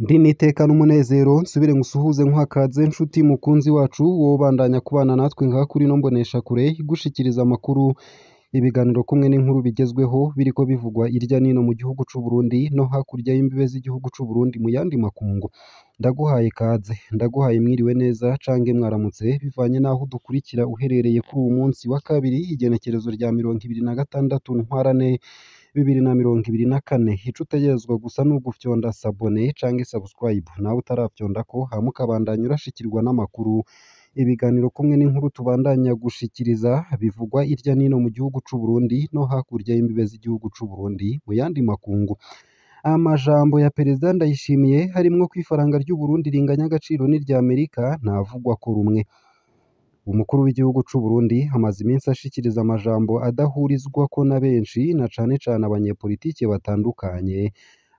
Ndi niteka n'umunezero nsubire ngusuhuze nkuhakaze nshuti mukunzi wacu wobandanya kubana natwe ngaha kuri ino mboneshakure igushikiriza amakuru, ibiganiro kumwe n'inkuru bigezweho biriko bivugwa irya nino mu gihugu c'u Burundi no hakurya y'imbibe z'igihugu c'u Burundi mu yandi makungu. Ndaguhaye kaze, ndaguhaye mwiriwe neza cange mwaramutse bivanye n'aho udukurikira uherereye kuri uwu munsi wa kabiri igenekerezo rya 26 Ntwarante 2024. Ico utegerezwa gusa ni ugufyonda sabone canke subscribe, nawe utarafyondako hama ukabandanya urashikirwa n'amakuru, ibiganiro kumwe n'inkuru tubandanya gushikiriza bivugwa irya nino mu gihugu c'u Burundi no hakurya y'imbibe z'igihugu c'u Burundi mu yandi makungu. Amajambo ya Perezida Ndayishimiye harimwo ko ifaranga ry'u Burundi ringanya agaciro n'irya Amerika ntavugwako rumwe. Umukuru w'igihugu c'u Burundi amaze iminsi ashikiriza amajambo adahurizwako na benshi na cane cane abanyepolitike batandukanye,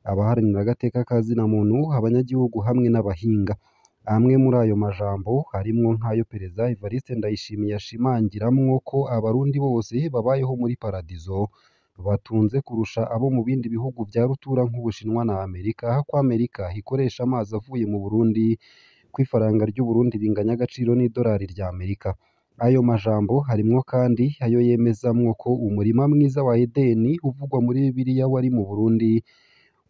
abaharanira agateka ka zina muntu, abanyagihugu hamwe n'abahinga. Amwe muri ayo majambo harimwo nk'ayo Perezida Evariste Ndayishimiye ashimangiramwo ko abarundi bose babayeho muri paradizo, batunze kurusha abo mu bindi bihugu vya rutura nk'Ubushinwa na Amerika, ko Amerika ikoresha amazi avuye mu Burundi, ko ifaranga ry'u Burundi ringanya agaciro n'idolari rya Amerika. Ayo majambo harimwo kandi ayo yemezamwo ko umurima mwiza wa Edeni uvugwa muri Bibiliya wari mu Burundi,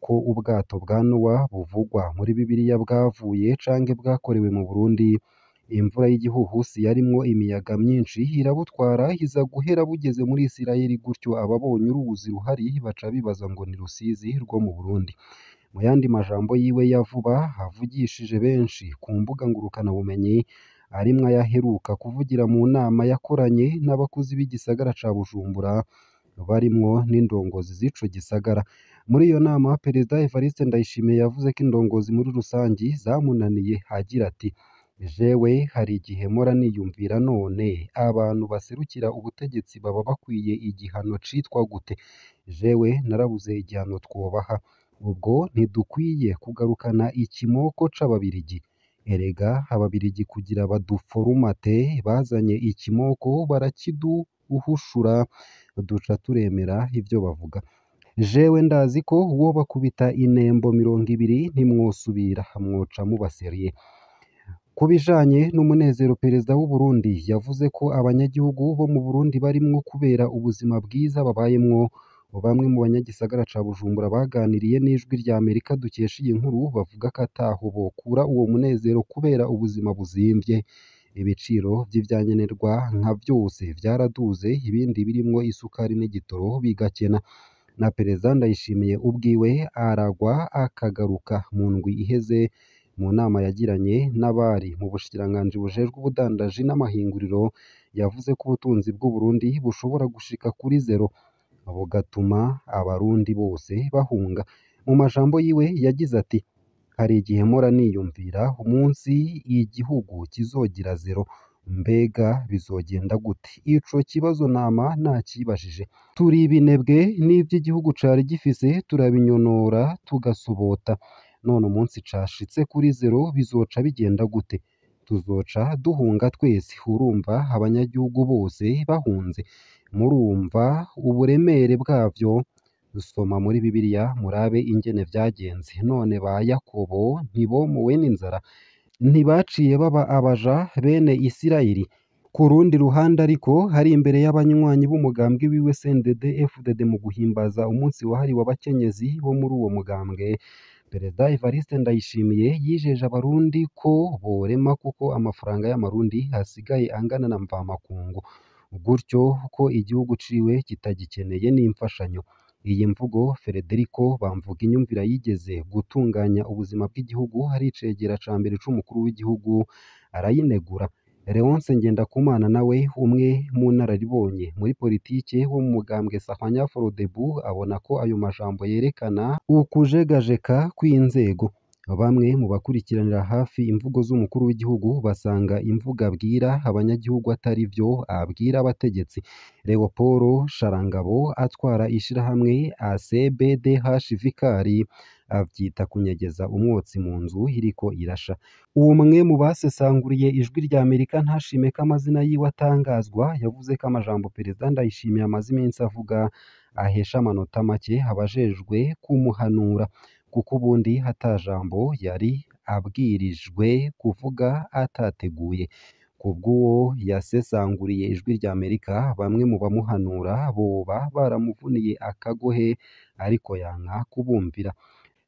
ko ubwato bwa Nowa buvugwa muri Bibiliya bwavuye canke bwakorewe mu Burundi, imvura y'igihuhusi yarimwo imiyaga myinshi irabutwara iza guhera bugeze muri Isirayeli, gutyo ababonye uruzi ruhari baca bibaza ngo ni Rusizi rwo mu Burundi. Mu yandi majambo yiwe ya vuba avugishije benshi ku mbuga ngurukanabumenyi, arimwo ayaheruka kuvugira mu nama yakoranye n'abakozi b'igisagara ca Bujumbura barimwo n'indongozi z'ico gisagara. Muri iyo nama Perezida Evariste Ndayishimiye yavuze ko indongozi muri rusangi zamunaniye agira ati: "Jewe hari igihe mpora niyumvira none abantu baserukira ubutegetsi baba bakwiye igihano citwa gute? Jewe narabuze igihano twobaha. Ubwo ntidukwiye kugarukana ikimoko c'ababirigi. Erega ababirigi kugira baduforumate bazanye ikimoko barakiduhushura duca turemera ivyo bavuga. Jewe ndazi ko uwobakubita inembo 20 ntimwosubira, mwoca muba seriye." Ku bijanye n'umunezero Perezida w'u Burundi yavuze ko abanyagihugu bo mu Burundi barimwo kubera ubuzima bwiza babayemwo. Bamwe mu banyagisagara ca Bujumbura baganiriye n'Ijwi rya Amerika dukesha iyi nkuru bavuga ko ataho bokura uwo munezero kubera ubuzima buzimvye. Ibiciro vy'ivyankenerwa nka vyose vyaraduze, ibindi birimwo isukari n'igitoro bigakena. Na Perezida Ndayishimiye ubwiwe aragwa akagaruka mu ndwi iheze mu nama yagiranye n'abari mu bushikiranganji bujejwe ubudandaji n'amahinguriro, yavuze ko ubutunzi bw'u Burundi bushobora gushika kuri zero, bugatuma abarundi bose bahunga. Mu majambo yiwe yagize ati: "Hari igihe mpora niyumvira umunsi igihugu kizogira zero, mbega bizogenda gute? Ico kibazo nama nakibajije. Turi ibinebwe n'ivyo igihugu cari gifise turabinyonora tugasobota. None umunsi cashitse kuri zero bizoca bigenda gute? Tuzoca duhunga twese, urumva abanyagihugu bose bahunze. Murumva uburemere bwavyo? Soma muri Bibiliya murabe ingene vyagenze. None ba Yakobo ntibomowe n'inzara? Ntibaciye baba abaja bene Isirayeli?" Ku rundi ruhande ariko, hari imbere y'abanywanyi b'umugambwe wiwe CNDD FDD mu guhimbaza umunsi wahariwe abakenyezi bo muri uwo mugambwe, Perezida Evariste Ndayishimiye yijeje abarundi ko borema kuko amafaranga y'amarundi asigaye angana na mvamakungu, gutyo ko igihugu ciwe kitagikeneye n'imfashanyo. Iyi mvugo Federico Bamvuginyumvira yigeze gutunganya ubuzima bw'igihugu ari icegera ca mbere c'umukuru w'igihugu arayinegura. Léonce Ngendakumana nawe umwe mu nararibonye muri politike wo mu mugambwe Sahwanya Frodebu abona ko ayo majambo yerekana ukujegajeka kw'inzego. Bamwe mu bakurikiranira hafi imvugo z'umukuru w'igihugu basanga imvugo abwira abanyagihugu atari vyo abwira abategetsi. Leopold Sharangabo atwara ishirahamwe ACBDH Vikari Avyita kunyegeza umwotsi mu nzu iriko irasha. Umwe mu basesanguriye Ijwi rya Amerika ntashime ko amazina yiwe atangazwa, yavuze ko amajambo Perezida Ndayishimiye amaze iminsi avuga ahesha amanota make abajejwe kumuhanura, kuko ubundi ata jambo yari abwirijwe kuvuga atateguye. Kubw'uwo yasesanguriye Ijwi rya Amerika, bamwe mu bamuhanura boba baramuvuniye akagohe ariko yanka kubumvira.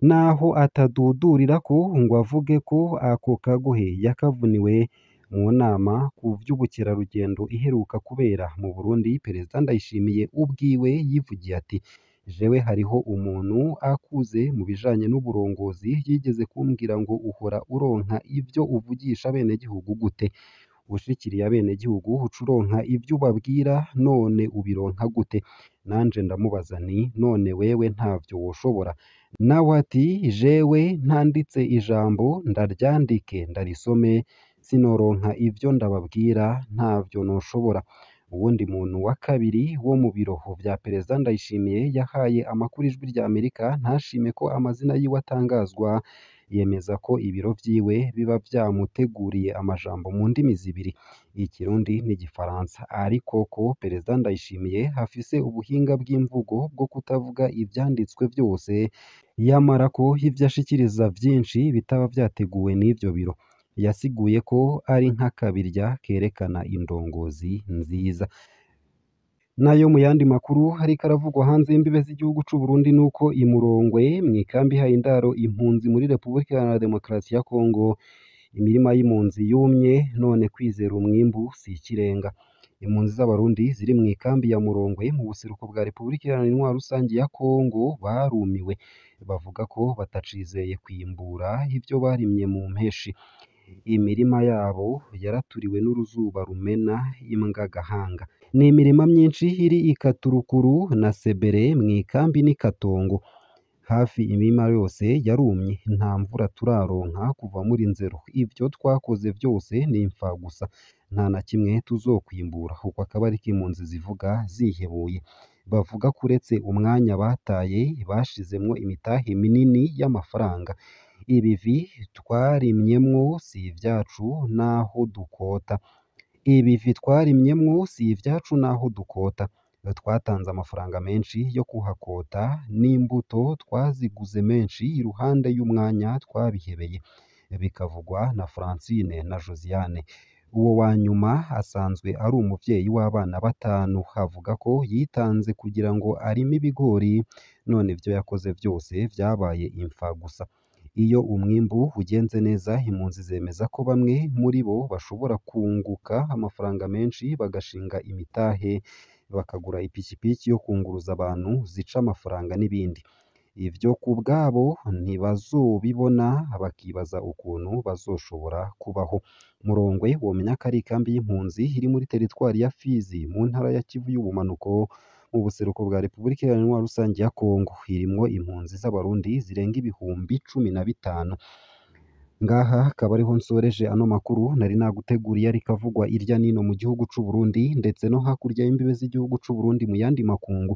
Naho atadudurirako ngo avuge ko ako kagohe yakavuniwe mu nama ku vy'ubukerarugendo iheruka kubera mu Burundi, Perezida Ndayishimiye ubwiwe yivugiye ati: "Jewe hariho umuntu akuze mu bijanye n'uburongozi yigeze kumbwira ngo uhora uronka ivyo uvugisha abenegihugu gute? Ushikiriye abenegihugu uca uronka ivyo ubabwira, none ubironka gute?" Nanje ndamubaza nti: "None wewe ntavyo woshobora?" Nawe ati: "Jewe ntanditse ijambo ndaryandike ndarisome, sinoronka ivyo ndababwira, ntavyo noshobora." Uwundi muntu wa kabiri wo mu biro vya Perezida Ndayishimiye yahaye amakuru Ijwi rya Amerika ntashime ko amazina yiwe atangazwa, yemeza ko ibiro vyiwe biba vyamuteguriye amajambo mu ndimi zibiri, ikirundi n'igifaransa, ariko ko Perezida Ndayishimiye afise ubuhinga bw'imvugo bwo kutavuga ivyanditswe vyose, yamara ko ivyo ashikiriza vyinshi bitaba vyateguwe n'ivyo biro. Yasiguye ko ari nk'akabirya kerekana indongozi nziza. Nayo mu yandi makuru ariko aravugwa hanze y'imbibe z'igihugu c'u Burundi nuko i Murongwe mw'ikambi ihaye indaro impunzi muri Repubulika Iharanira Demokarasi ya Kongo, imirima y'impunzi yumye none kwizera umwimbu si ikirenga. Impunzi z'Abarundi ziri mw'ikambi ya Murongwe mu buseruko bwa Repubulika Iharanira Intwaro Rusangi ya Kongo barumiwe, bavuga ko batacizeye kwimbura ivyo barimye mu mpeshi. Imirima yabo yaraturiwe n'uruzuba rumena imbwa agahanga. Ni imirima myinshi iri i Katurukuru na Sebere mw'ikambi n'i Katongo. Hafi imirima yose yarumye, nta mvura turaronka kuva muri Nzero. Ivyo twakoze vyose ni impfagusa, nta na kimwe tuzokwimbura. Uko akaba ariko impunzi zivuga zihebuye. Bavuga ko uretse umwanya bataye bashizemwo imitahe minini y'amafaranga. Ibivi twarimyemwo si ivyacu naho dukota. Ibivi twarimyemwo si ivyacu naho dukota. Twatanze amafaranga menshi yo kuhakota n'imbuto twaziguze menshi iruhande y'umwanya twabihebeye. Bikavugwa na Francine na Josiane. Uwo wa nyuma asanzwe ari umuvyeyi w'abana batanu, avuga ko yitanze kugira ngo arime ibigori, none ivyo yakoze vyose vyabaye impfagusa. Iyo umwimbu ugenze neza, impunzi zemeza ko bamwe muri bo bashobora kunguka amafaranga menshi bagashinga imitahe, bakagura ipikipiki yo kunguruza abantu zica amafaranga n'ibindi. Ivyo ku bwabo ntibazobibona, bakibaza ukuntu bazoshobora kubaho. Murongwe womenya ko ari ikambi y'impunzi iri muri teritwari ya Fizi mu ntara ya Kivu y'ubumanuko mu buseruko bwa Repubulika Iharanira Intwaro Rusangi ya Kongo. Irimwo impunzi z'Abarundi zirenga 15,000. Ngaha akaba ariho nsoreje ano makuru nari naguteguriye ariko avugwa irya nino mu gihugu c'u Burundi ndetse no hakurya y'imbibe z'igihugu c'u Burundi mu yandi makungu.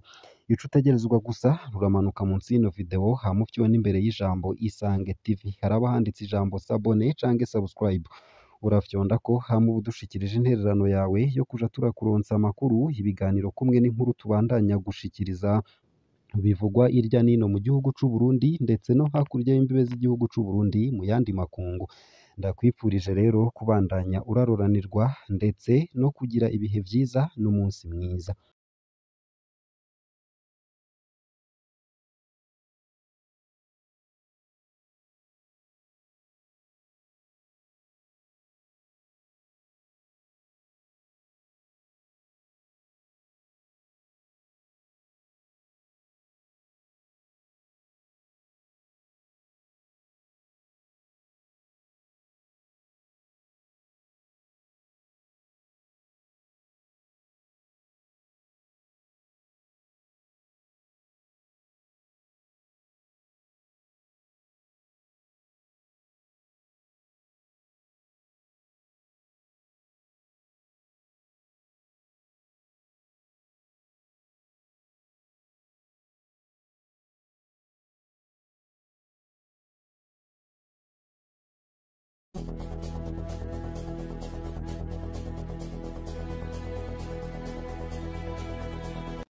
Ico utegerezwa gusa uramanuka munsi y'ino video hama ufyone imbere y'ijambo Isange TV, haraba handitse ijambo s'abonner canke subscribe. Urafyondako hama uba udushikirije intererano yawe yo kuja turakuronsa amakuru, ibiganiro kumwe n'inkuru tubandanya gushikiriza bivugwa irya nino mu gihugu c'u Burundi ndetse no hakurya y'imbibe z'igihugu c'u Burundi mu yandi makungu. Ndakwifurije rero kubandanya uraroranirwa ndetse no kugira ibihe vyiza n'umunsi mwiza.